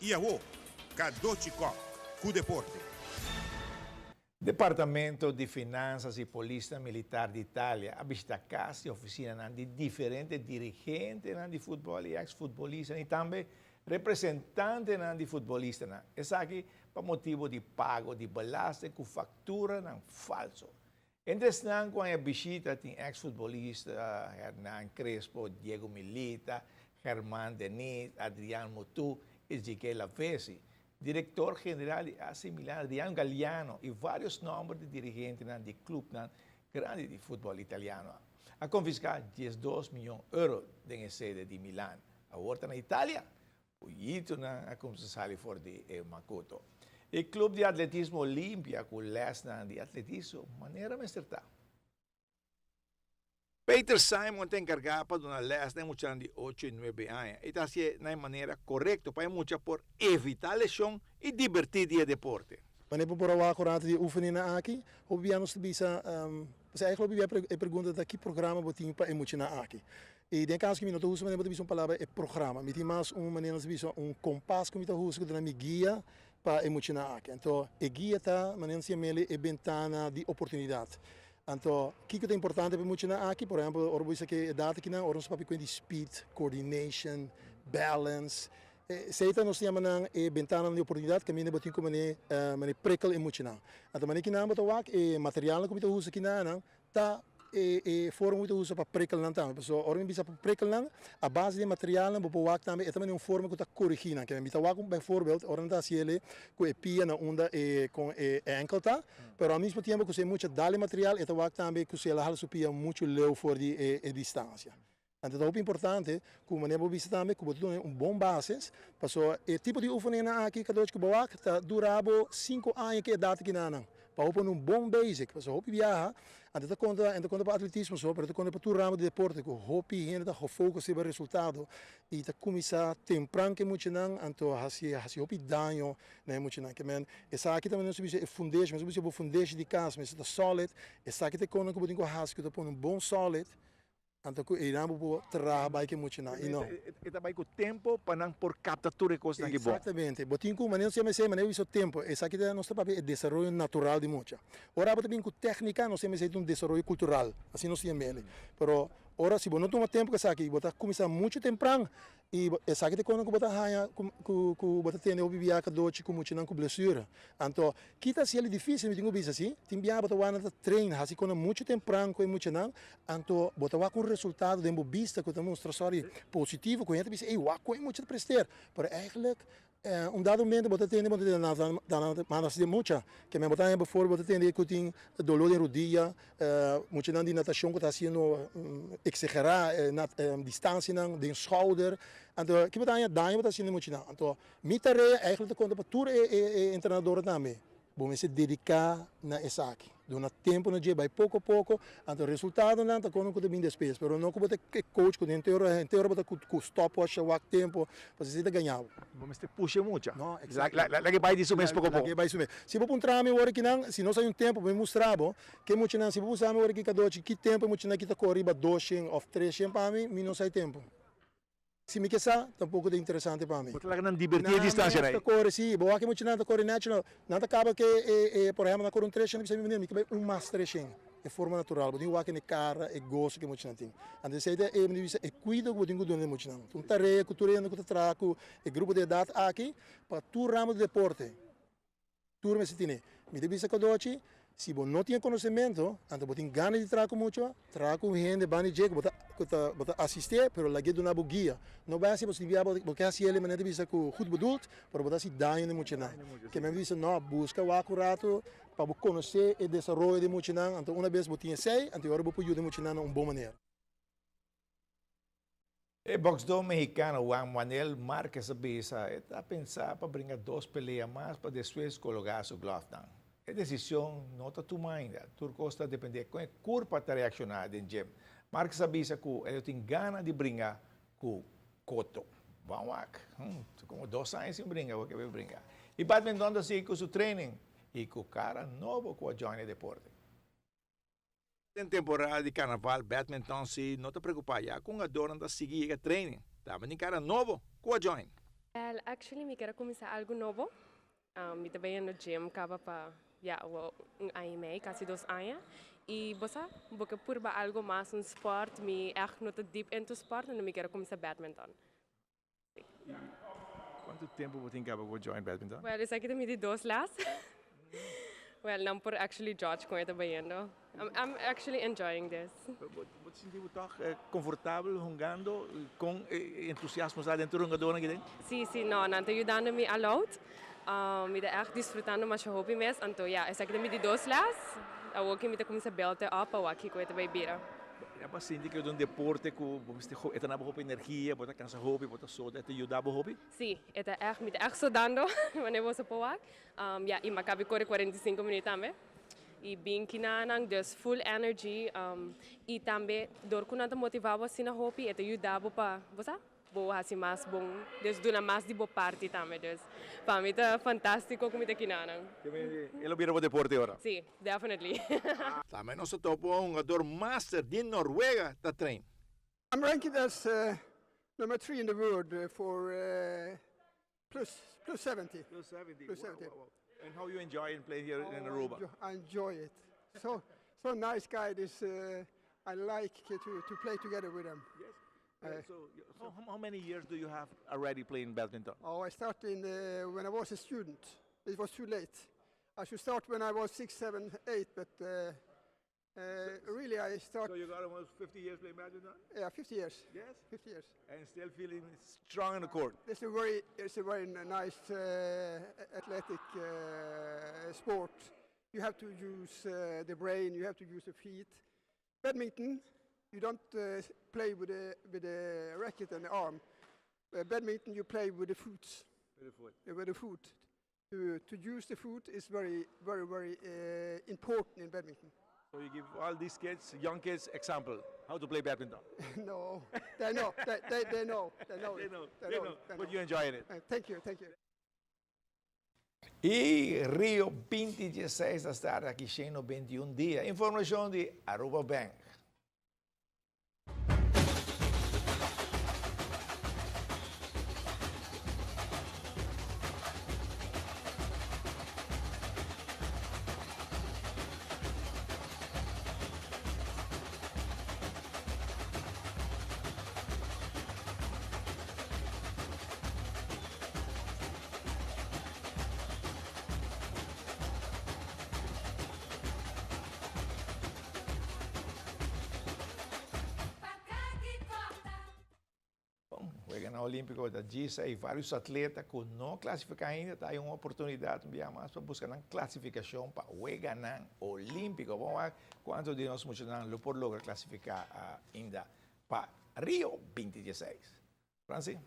Y awo, Cadochi Kock cu deporte. Departamento di Finanzas y Polisnan Militar di Italia a bishita cas y oficinanan di diferente dirigentenan di futbol y ex-futbolistanan y tambe representantenan di futbolistanan. Esaki pa motibo di pago di belasting cu facturanan falso. Entre esnan cu haña bishita tin ex-futbolista Hernan Crespo, Diego Milita, German Denis, Adrian Mutu, Ezequiel Lavezzi, director general di AC Milan Adriano Galliano y varios nomber di dirigentenan di clubnan grandi di futbol italiano. A confisca 12 miyon euro den e sede di Milan. Awor ta na Italia. Puyitonan a kumsa sali for di e makuto. E club di atletismo Olimpia ku lèsnan di atletismo manera mester ta. Peter Simon ta enkargá pa duna lès na e muchanan di ocho i nuebe aña. E ta hasié na e manera korekto pa e mucha por evitá leshon i dibertí di e deporte. Wanneer bo por a wak un rato di e oefeninnan aki, hopi bia nos ta bisa, pasobra eigenlijk hopi bia e pregunta ta ki programa bo tin pa e muchanan aki. I den kaso ku mi no ta usa manera bo ta bisa un palabra e programa. Mi tin mas un manera nos ta bisa un kompas ku mi ta usa ku ta duna mi guia pa e muchanan aki. Anto e guia ta manera nos yam'el e bentana di oportunidat. Anto kiko ta importante pa e muchanan aki? Por ehempel ora bo bisa ke edat akinan ora nos papia kuent di speed, coordination, balance. Esei ta nos ta yama nan e bentananan di oportunidat kaminda bo tin ku manera manera prikkel e muchanan. Anto manera kinan bo ta wak e materialnan ku mi ta usa kinanan ta e e forma ku ta usa pa prikkel nan tambe. Pasobra ora mi bisa pa prikkel nan, a base di e materialnan bo por wak tambe e ta manera un forma ku ta korigí nan. Kende mi ta wak bijvoorbeeld ora nan ta hasi ele ku e pia na unda e kon e enkel ta, pero al mismo tiempo ku si e mucha dal e material e ta wak tambe ku si el a hala su pia muchu leu for di e e distansia. Anto ta hopi importante ku manera bo bisa tambe ku bo ta duna un bon basis, pasobra e tipo di oefeningan aki kadochi ku bo wak ta dura bo sinku aña ku e edat kinanan pa bo pone un bon basic, pasobra hopi biaha anto ta konta e ta konta pa atletismo so pero ta konta pa tur ramo di deporte ku hopi hende ta gefocus riba resultado i ta kuminsá tempran ku e muchanan anto hasi hasi hopi daño na e muchanan. Ke men esaki ta manera nos ta bisa e fundeshi, nos ta bisa bo fundeshi di kas mester ta solid, esaki ta e konan ku bo tin ku hasi ku ta pone un bon solid. Anto ku einan bo por traha bai ku e muchanan i no. E ta bai ku tempu pa nan por kapta tur e kosnan ki bon. Eksaktamente. Bo tin ku, manera nos yama esei, manera bo bisa tempu, esaki ta nos ta papia e desaroyo natural di mucha. Ora bo ta bin ku téknika nos yama esei ta un desaroyo kultural, asina nos yama el'e. Pero ora si bo no tuma tempu ku esaki i bo ta kuminsá muchu tempran I esaki ta e konan ku bo ta haña ku bo ta tende hopi biaha kadochi ku muchanan ku blesura. Anto, ki ta hasiel difisil mi tin ku bisa si, tin biaha bo ta wak nan ta train, hasi konan muchu tempran ku e muchanan, anto bo ta wak un resultado den bo bista ku ta mustra sòri positivo ku hende ta bisa ey wak kon e mucha ta prester. Pero eigenlijk Un dado momento bo ta tende bo ta tende nan manda hasi den mucha. Ke men bo ta haña before bo ta tende ku tin doló den rudia, muchanan di natashon ku ta hasiendo eksagerá distansianan den skouder. Anto ki bo ta haña daño bo ta hasiendo muchanan. Anto mi tarea eigentlik ta konta pa tur e entrenadornan tambe. Bo mester dediká na esaki. Duna tempu na dje, bai poko poko, anto resultadonan ta kono ku ta bin despues. Pero no ku bo ta e coach ku henter ora henter ora bo ta ku stopwatch ta wak tempu, pasobra esei ta gaña bo. Bo mester pusha e mucha. No, exacto. Laga e bai di su mes poko poko. Laga e bai su mes. Si bo puntra mi ora kinan, si nos hay un tempu pa mi mustra bo, ke muchanan, si bo puntra mi ora ki kadochi, ki tempu e muchanan ki ta kore riba doshen òf treshen pa mi, mi no sa e tempu. Si mi ke sa, tampoco ta interesante pa mi. Bo ta laga nan diverti e distancia nan. Nan ta kore, si. Bo wak e muchanan ta kore natural. Nan ta kaba ke e, e, por ehempel, nan kore un treshen, nan bisa mi, meneer, mi ke bai un mas treshen. E forma natural. Bo tin wak den e kara, e goso ku e muchanan tin. Anto esei ta e, mi ta bisa, e kuido ku bo tin ku duna den e muchanan. Ta un tarea ku tur hende ku ta traha ku e grupo di edat aki, pa tur ramo di deporte. Tur mester tine. Mi ta bisa Kadochi, si bo no tin e konosementu, anto bo tin gana di traha ku mucha, traha ku un hende banda di dje ku bo ta ku ta bo ta asist'é, pero lag'é duna bo guia. No bai hasi bo si bia bo bo ke hasi el e manera ta bisa ku goed bedoeld, pero bo ta hasi daño na e muchanan. Ke men bisa no, buska wak un ratu pa bo konosé e desaroyo di e muchanan, anto una bes bo tin esei, anto e ora bo por yuda e muchanan na un bon manera. E boxdor mexicano Juan Manuel Marquez a bisa e ta pensa pa bringa dos pelea mas pa despues cologa su glofnan. E decision no ta tuma ainda, tur cos ta depende con e curpa ta reacciona den gym. Marquez a bisa cu e lo tin gana di bringa cu Cotto. Ban wak, ta como dos aña sin bringa, bo ke bay bringa. Y badminton ta sigui cu su training y cu cara nobo cu a join e deporte. Den temporada di karnaval badminton si no ta preocupa ya cu hungadornan ta sigui yega training. Tambe tin cara nobo cu a join. Well, actually, mi kier a cuminsa algo nobo. Mi ta bay na gym caba pa, ja, un aña y mey, casi 2 aña. Y bo sa, bo kier purba algo mas, un sport, mi echt no ta deep into sport, y mi kier cuminsa badminton. Cuanto tempo bo tin caba cu join badminton? Well, esaki ta mi di dos les. Well, no por actually judge con e ta bayendo. I'm actually enjoying this. Bo ta sinti toch comfortabel hungando cu entusiasmo ta den hungado aki den? Si, no, nan ta yudando mi a lot. Mi ta echt disfrutando masha hopi mes. Anto, ja, esaki ta mi di dos les. Awor cu mi ta cuminsa build it up, awor aki cu e ta bay bira. E pa sinti cu ta un deporte cu e ta duna hopi energia, bo ta cansa hopi, bo ta soda, ta yuda hopi? Si, e ta echt, mi ta echt sodando, wanneer bo por wak. Ja, y mi a caba di core 45 minuut tambe. Y bin kinanan, dus full energy. Y tambe, door cu nan ta motiva asina hopi, e ta yuda pa, bo sa? Bo haci mas bon, dus duna mas di bo parti tambe. Dus pa mi ta fantastico cu mi ta kinanan. E lo bira bo deporte awor. Si, definitely. Tambe nos a topa un hungado master di Noruega ta train. I'm ranked as number 3 in the world for plus 70. Plus 70. Plus 70. Wow. And how you enjoy playing here in Oh, Aruba? I enjoy it. So nice guy. This I like to play together with them. Yes. So how many years do you have already playing badminton? Oh, I started when I was a student. It was too late. I should start when I was 6, 7, 8, but really I start. So you got almost 50 years playing badminton? Yeah, 50 years. Yes. 50 years. And still feeling strong in the court. It's a very nice athletic sport. You have to use the brain. You have to use the feet. Badminton, you don't play with the racket and the arm. Badminton, you play with the foot. With the foot. With the foot. To use the foot is very, very, very important in badminton. So you give all these kids, young kids, example how to play badminton. No, they know. They know. They know. They it. know. They They know. know. it. They But know. you enjoying it. Thank you. Thank you. Y Rio 2016 ta start aki 121 dia. Informacion di Aruba Bank. Bon, Wega Olimpico ta djis y varios atleta cu no a clasifica ainda, ta un oportunidad un mas pa busca un clasificacion pa Wega Olimpico. Ban wak cuanto di nos muchanan lo por logra clasifica ainda pa Rio 2016. Franci?